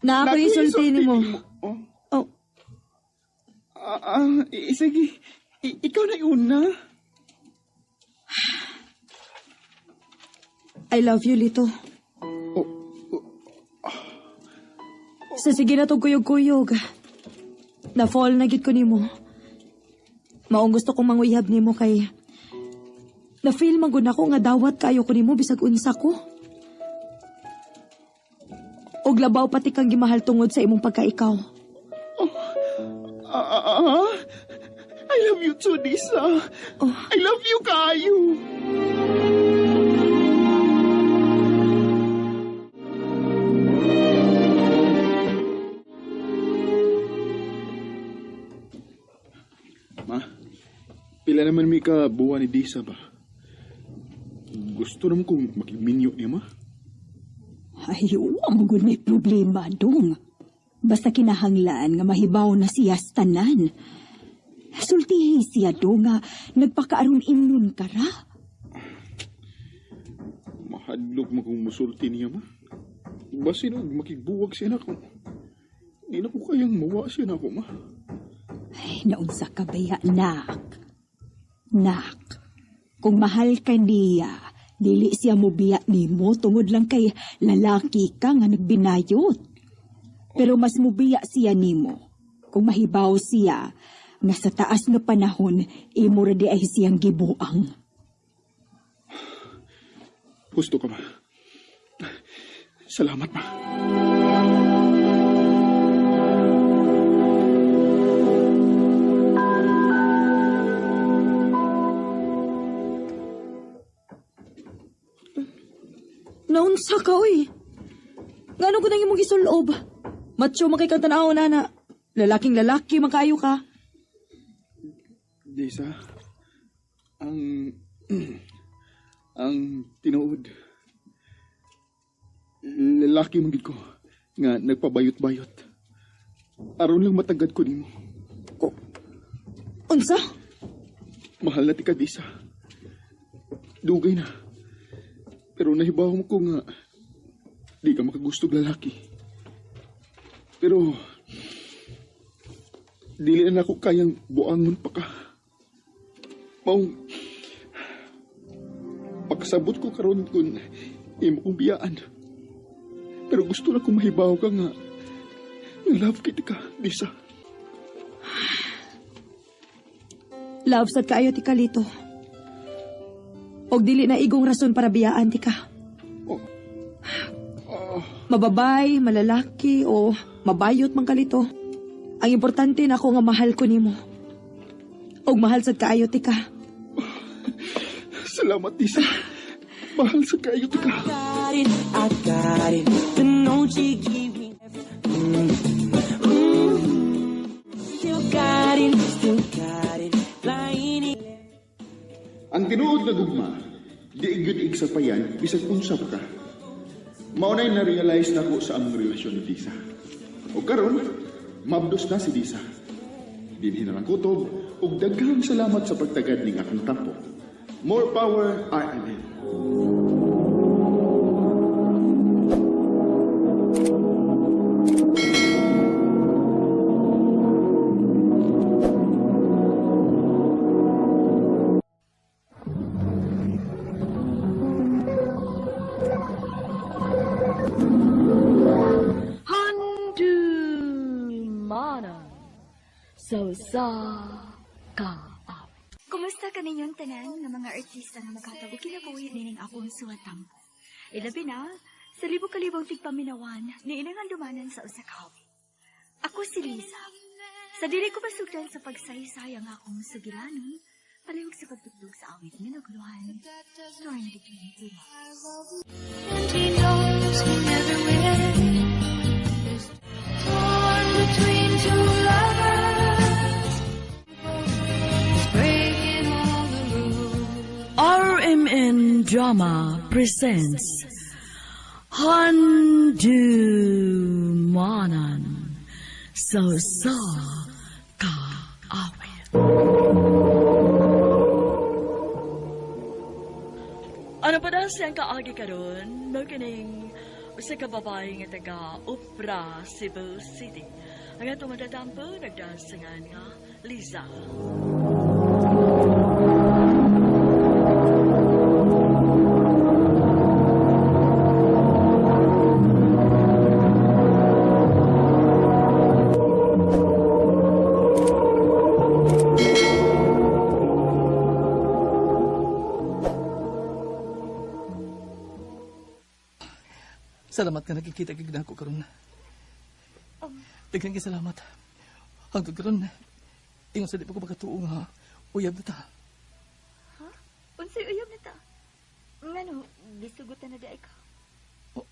Na ako isulti nimo. Oh. Oh. Sige. Ikaw na una. I love you, Lito. Oh, Sa sige na tong kuyog-kuyog. Na-fall na gid ko nimo. Maong gusto kong manguyab nimo kay na-feel man gud nako nga dawat kayo ko nimo bisag unsa ko. Og labaw pati kang gimahal tungod sa imong pagkaikaw. I love you too, Disa. Oh. I love you kayo. Ma, pila naman may kabuwan ni Disa ba? Gusto naman kong makigminyo niya, ma. Ay, wa mo gud may problema, dong. Basta kinahanglan nga mahibaw na siya tanan. Sultihi siya, dong, nga nagpakaaron imnon ka ra. Mahadlok mo kung musulti niya, ma. Basin og makigbuwag siya nako. Di na ko kayang mawa siya nako, ma. Ay, naunsa ka baya, nak. Nak, kung mahal ka niya, dili siya mobiya nimo tungod lang kay lalaki ka nga nagbinayot. Pero mas mobiya siya nimo kung mahibaw siya nga sa taas nga panahon imo ra di ay siyang gibuang. Gusto ka, ma. Salamat, ma. Naunsa ka, oy. Ngano ko nang imong gisulob? Macho man kay kang tan-awon, ana. Lalaking lalaki man kaayo ka. Disa, ang tinuod, lalaki man gid ko nga nagpabayot-bayot. Aron lang matagad ko nimo. Unsa? Mahal na ti ka, Disa. Dugay na. Pero nahibaw mo ko nga di ka makagustog lalaki. Pero dili na nako kayang buangon pa ka. Maong pakasabot ko karon kung imo kong biyaan. Pero gusto na kong mahibaw ka nga love kita ka, Disa. Love sad kaayo ti ka, Lito. Og dili na igong rason para biyaan ti ka. Oh. Mababay, malalaki, o mabayot man ka, Lito. Ang importante na ako nga mahal ko nimo. Og mahal sad kaayo ti ka. Salamat, Disa. Mahal sa kaayo ti ka. I got it. The note she gave me. Still got it, still got it. Flying it. Ang tinuod na gugma, di gyud igsapayan bisag unsa pa ka. Mao nay na-realize nako sa among relasyon ni Disa. O karon, mabdos na si Disa. Dinhi na lang kutob ug daghang salamat sa pagtagad ning akong tampo. More power, RMN. Handumanan sa usa ka Kumusta ka ninyong tanan nga mga artista nga maghatag og kinabuhi nining akong suwatam? Ilabi na, sa libo-kalibong tigpaminawan ni inang handumanan sa usa ka awit. Ako si Liza. Sa dili ko masugdan sa pagsaysay ang akong sugilanon, palihog sa pagtugtog sa awit nga naguluhan, Torn Between Two Loves. And he knows he never will. Drama presents Handumanan sa Usa Ka Awit. Ano pa daw siyang kaagi karon? Mao kining usa ka babae nga taga Upra, Cebu City. Ang atong matatampo nagdasangan nga Liza. Salamat nga nakikita kay ko karon. Daghan kay salamat. Hangtod karon, ingon sa di pa ko makatuo nga uyab na ta. Ha? Unsay uyab na ta? Ngano, gisugutan na di ay ka. Oh.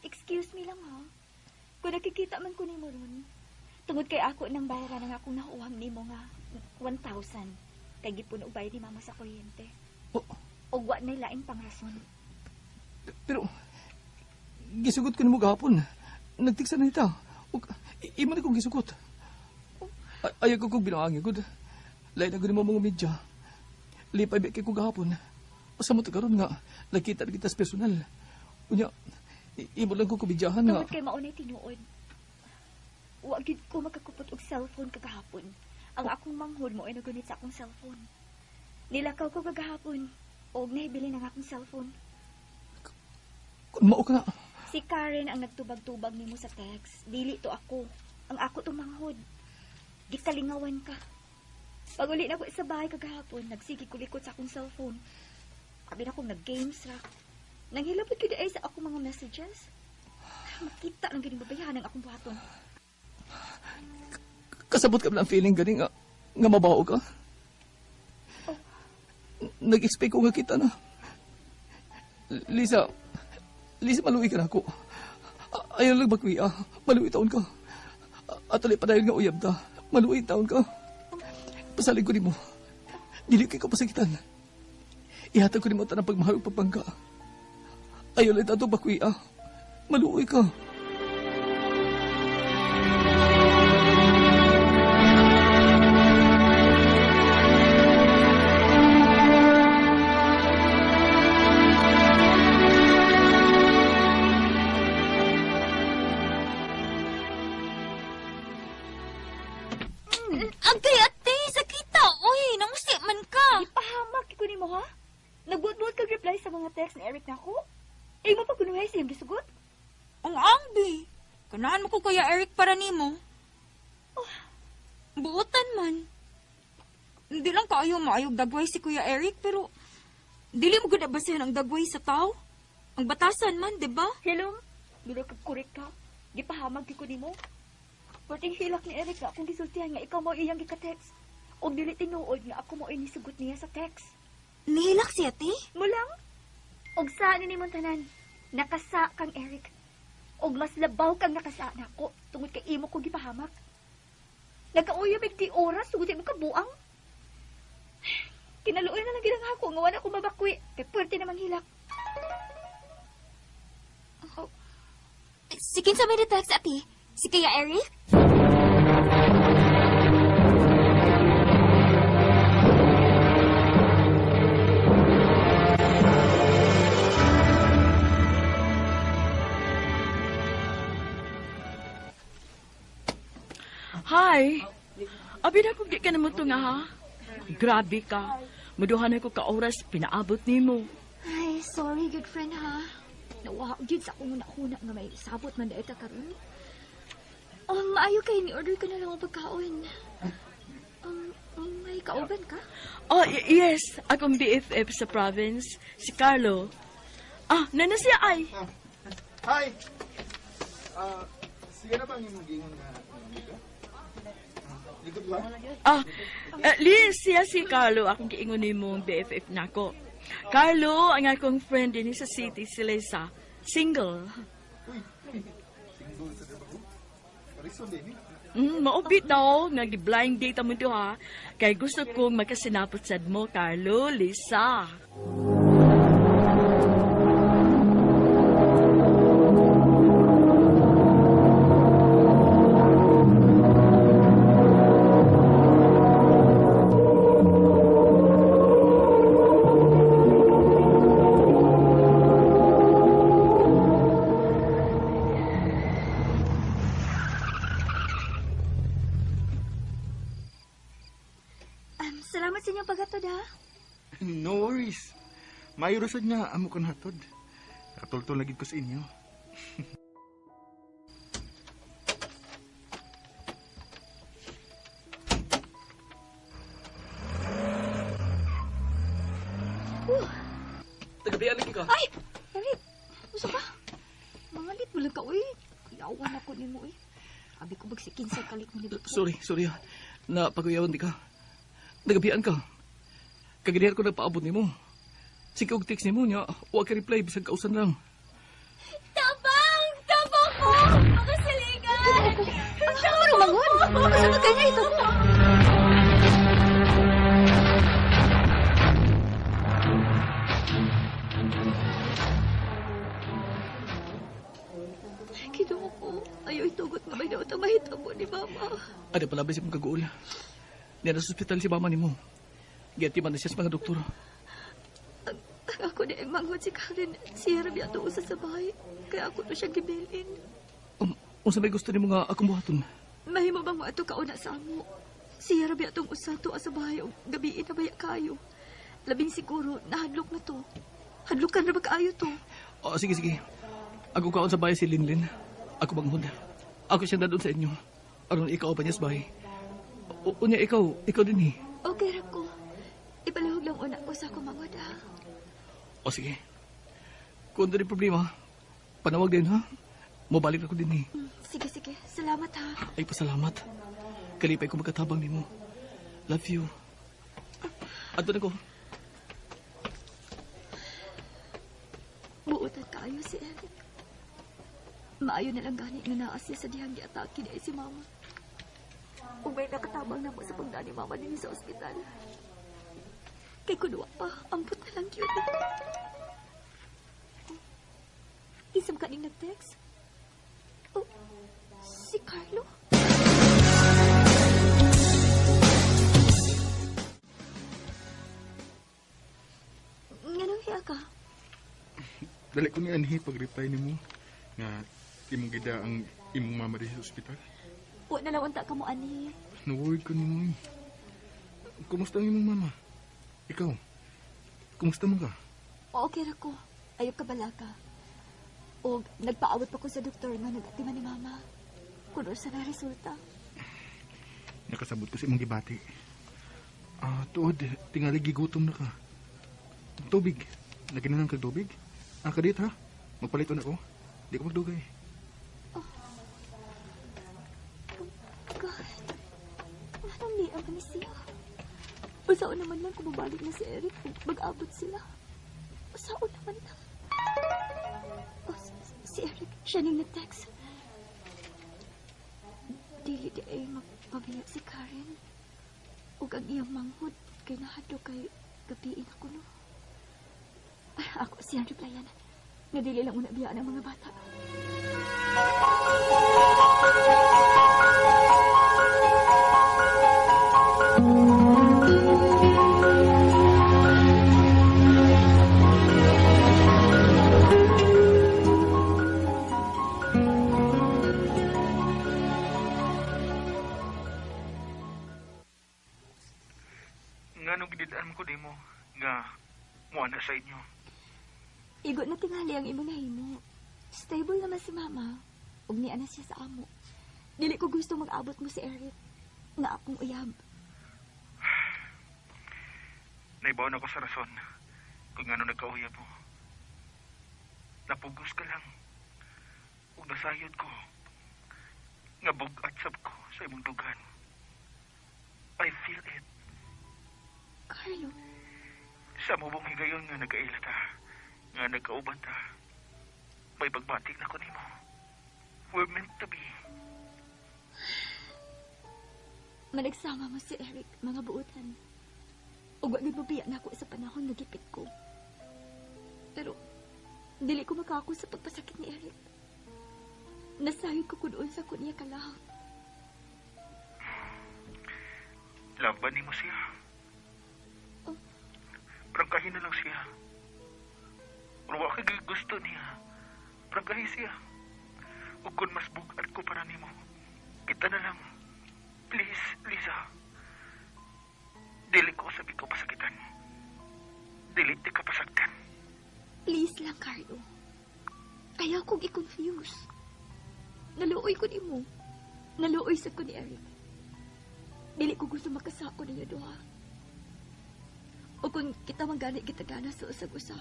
Excuse me lang ha. Kung nakikita man ko nimo ron, tungod kay ako nang bayaran ang akong nahuwam nimo nga 1,000. Kay gipuno bayad ni mama sa kuryente. Oh. Og wa na'y lain pang rason. Pero gisugot ko nimo gahapon. Nagtiksa na ita. Ug imo na kong gisugot. Ayaw ko kong binuangi gud. Lain na gud mo mga media. Lipay ba kay ko gahapon. Asa mo to karon nga nakita na kita sa personal. Unya, imo lang ko kubidyahan nga. Tungod kay maunay tinuod. Wa gid ko makakupot og cellphone kagahapon. Ang akong manghod mo ay nagunit sa akong cellphone. Nilakaw ko kagahapon og nahibili ang akong cellphone. Kung mao ka na. Si Karen ang nagtubag-tubag nimo sa text. Dili to ako. Ang ako tong manghod. Gikalingawan ka. Pag uli na ko sa bahay kagahapon, nagsige ko likot sa akong cellphone. Abi na kong nag-games ra. Nanghilabot ko di ay sa akong mga messages. Makita lang ganing babayahan ang akong buhaton. Kasabot ka ba ng feeling gani nga, nga mabao ka? Oh. Nag-expect ko nga kita na. Lisa, Lisa, maluwi ka na ako. Ayaw lang bakwiya. Maluwi taon ka. At pa dahil nga uyab ta. Maluwi taon ka. Pasalig ko nimo. Dili kay ko pasakitan. Ihatag ko nimo tanang pagmahal ug pagpangka. Ayaw lang tato bakwiya. Maluwi ka. Agay, ate, sakita. Uy, nangusi man ka. Ipahamak ko nimo ha? Nagbuot-buot kag reply sa mga text ni Eric nako. Eh, mo pa kunuhay siyang gisugot? Ang angbi. Kanahan mo ko kaya Eric para nimo. Oh, buotan man. Hindi lang kaayo maayog dagway si Kuya Eric pero dili mo gud basehan ang dagway sa tao. Ang batasan man, di ba? Hello? Dili kag korek ka. Gipahamag ko nimo. Perting hilak ni Eric nga akong gisultihan nga ikaw mao iyang gika-text. Og dili tinuod nga ako mao inisugot niya sa text. Nihilak siya, te? Mulang? Og sa ni nimong tanan, nakasa kang Eric. Og mas labaw kang nakasa nako tungod kay imo ko gipahamak. Nagkauyab di oras tungod sa imong kabuang. Kinaluoy na lang gid ang ako nga wala ko mabakwi kay puwerte namang hilak. Oh. Si kinsa may text, ate? Si Kuya Eric? Hi. Abi na kung di ka na mo nga ha. Grabe ka. Muduhan ako ka oras pinaabot nimo. Ay, sorry good friend ha. Nawa gyud sa akong huna nga may sabot man dahil ka karon. Maayo kay ni order ka na lang og pagkaon. May kauban ka? Oh, yes. Akong BFF sa province, si Carlo. Ah, nana siya ay. Hi! Sige na ba ang imong gingon nga ka? Likod ba? Ah, Liz, siya si Carlo. Akong giingon nimo ang BFF nako. Carlo, ang akong friend din sa city, si Lisa. Single. Uy, single sa trabaho? Parison din eh. Maupit daw, nag-blind date mo to ha. Kay gusto kong magkasinapot sad mo, Carlo, Lisa. Salamat sa inyong paghatod, ha? No worries. Maayo ra sad nga amo ka nahatod. Nakatultol na gid ko sa inyo. Tagabian lagi ka. Ay! Eric! Usa ka? Mangalit mo lang ka, uy. Kuyawan ako nimo, uy. Abi ko bagsikin sa kalit mo nito. Sorry, sorry. Na pag-uyawan di ka. Nagabian ka. Kaginihan ko nagpaabot nimo. Sige og text nimo niya. Wa ka reply bisag kausan lang. Tabang! Tabang ko! Makasaligan! Ang sama rumangon! Kasama ka niya ito mo! Kinuha ko. Ayaw itugot nga may nautang mahitabo ni Mama. Ada pala ba siya mong kaguol? Niya nasa ospital si Mama nimo. Giatiman na siya sa mga doktor. Ang ako na ang manghod si Karen. Siya rabi ato usa sa bahay. Kaya ako to siya gibilin. Unsa may gusto nimo nga akong buhaton? Mahimo bang moadto ka una sa amo? Siya rabi atong usa to sa bahay og gabiin na baya kayo. Labing siguro nahadlok na to. Hadlokan ra ba kaayo to? Oh, sige, sige. Ako kaon sa bahay si Linlin. Ako banghod. Ako siyang dadon sa inyo. Aron ikaw pa niya sa bahay. Unya, ikaw din eh. Okay ra ko. Ipalihog lang una ko sa ako manghod ha. O sige. Kung doon problema, panawag din ha. Mabalik ako din eh. Sige, sige. Salamat ha. Ay, pasalamat. Kalipay ko magkatabang nimo. Love you. Adto na ko. Buotan kaayo si Eric. Maayo na lang gani nga naa siya sa dihang giatake ni si Mama. Ug may nakatabang na mo sa pagdani Mama dinhi sa ospital. Kay kun wa pa, ambot na lang yun. Isam ka ning nag-text? Oh, si Carlo? Nganong hiya ka? Dali ko ni anhi pag-reply nimo nga imong gida ang imong mama diri sa ospital. Wa na lang unta ka mo ani. Na-worried ko nimo. Kumusta ang imong mama? Ikaw? Kumusta mo ka? Okay ra ko. Ayaw ka balaka. Og nagpaawat pa ko sa doktor nga nag-atiman ni mama. Kuno sa na resulta. Nakasabot ko sa imong gibati. Tuod, tingali gigutom na ka. Tubig. Naginanang kag tubig? Kadit ha? Magpalit na ako. Di ko magdugay. Oh. Oh, God. Anong niya man ni siya? Usaon naman lang kung mabalik na si Eric kung mag-abot sila. Usaon naman lang. Oh, si Eric, siya ning nag-text. Dili di ay magpabiya si Karen. Ug ang iyang manghod kay nahadlok kay gabiin ako no. Ay, ako siyang replyan. Nga dili lang una biyaan ang mga bata. Nganong gididaan ko nimo nga muana sa inyo? Igo na tingali ang imong nahimo. Stable naman si mama. Ug niya na siya sa amo. Dili ko gusto mag-abot mo si Eric. Nga akong uyab. Naibaw na ko sa rason kung ano nagkauyab mo. Napugos ka lang. Ug nasayod ko. Nga bug-at sab ko sa imong dugan. I feel it. Carlo. Sa mubong higayon nga nagkaila ta, nga nagkauban ta, may pagbati na ko nimo. We're meant to be. Managsama mo si Eric, mga buutan. Ug wa gid mobiya nako sa panahon nga gipit ko. Pero dili ko makaako sa pagpasakit ni Eric. Nasayod ko kunoon sa kunya kalahap. Laban nimo siya. Oh. Prangkahin na lang siya. Pero wa kay gusto niya. Prangkahin siya. Ug kun mas bug-at ko para nimo, kita na lang. Please, Lisa. Dili ko lang, Carlo. Ayaw kong i-confuse. Naluoy ko nimo. Naluoy sa ko ni Eric. Dili ko gusto makasako ninyo duha. O kung kita man gani kita gana sa usag-usa.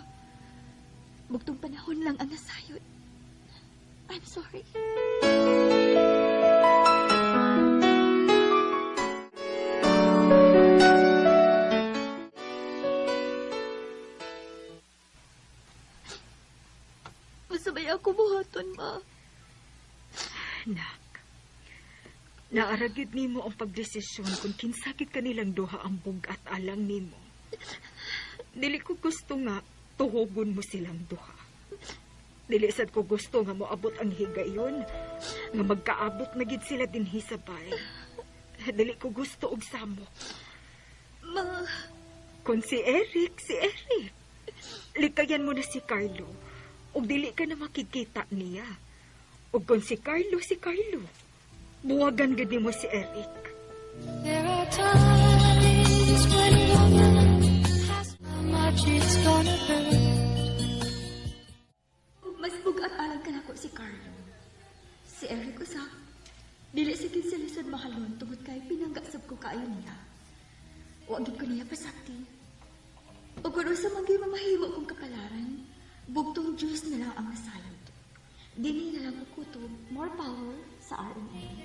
Bugtong panahon lang ang nasayod. I'm sorry. Masabay ako buhaton, ma. Nak, naaragid nimo ang pagdesisyon kung kinsakit kanilang duha ang bugat alang nimo. Dili ko gusto nga tuhugon mo silang duha. Dili sad ko gusto nga moabot ang higayon, nga magkaabot na gid sila dinhi sa bay. Dili ko gusto og samok. Ma, Kung si Eric, si Eric. Likayan mo na si Carlo. Ug dili ka na makikita niya. Ug kung si Carlo, si Carlo. Buwagan gid nimo si Eric. There are times when a woman has how much it's gonna hurt. Mas bugat alang kanako si Carlo. Si Eric usap. Dili sa gid sila sad mahalon tungod kay pinanggasab ko kaayo niya. Wa gid ko niya pasakti. Ug kung unsa man gyud mamahimo kong kapalaran, bugtong Diyos na lang ang nasayod. Dili na lang ko kutob, more power sa RMN.